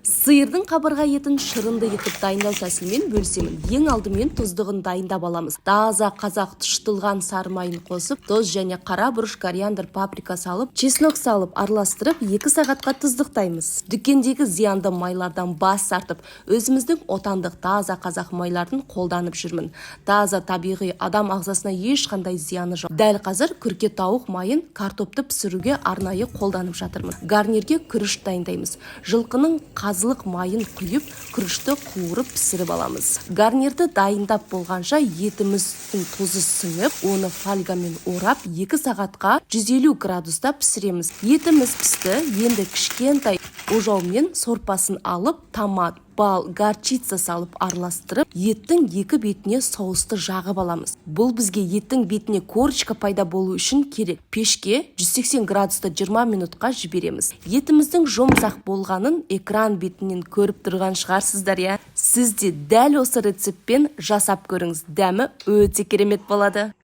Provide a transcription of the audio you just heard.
Сиырдың қабырға етін шырынды етіп дайындау тәсілімен бөлісемін. Ең алдымен тұздығын дайындап аламыз. Таза қазақ тұщытылған сары майын қосып, тұз және қара бұрыш, кориандр, паприка салып, чеснок салып, араластырып, 2 сағатқа тұздықтаймыз. Дүкендегі зиянды майлардан бас тартып, өзіміздің отандық таза қазақ майларын қолданып жүрмін. Таза, табиғи, адам ағзасына ешқандай зияны жоқ. Дәл қазір күрке тауық майын картопты пісіруге арнайы қолданып жатырмын. Гарнирге күріш дайындаймыз. Жылқының қазылық майын құйып, күрішті қуырып, пісіріп аламыз. Гарнирді дайындап болғанша етіміздің тұзы сіңіп, оны фольгамен орап, 2 сағатқа 150 градуста пісіреміз. Етіміз пісті. Енді кішкентай ожаумен сорпасын алып, томат, бал, горчица салып араластырып, еттің екі бетіне соусты жағып аламыз. Бұл бізге еттің бетіне корочка пайда болу үшін керек. Пешке 180 градуста 20 минутқа жібереміз. Етіміздің жұмсақ болғанын экран бетінен көріп тұрған шығарсыздар, иә? Сіз де дәл осы рецептпен жасап көріңіз, дәмі өте керемет болады.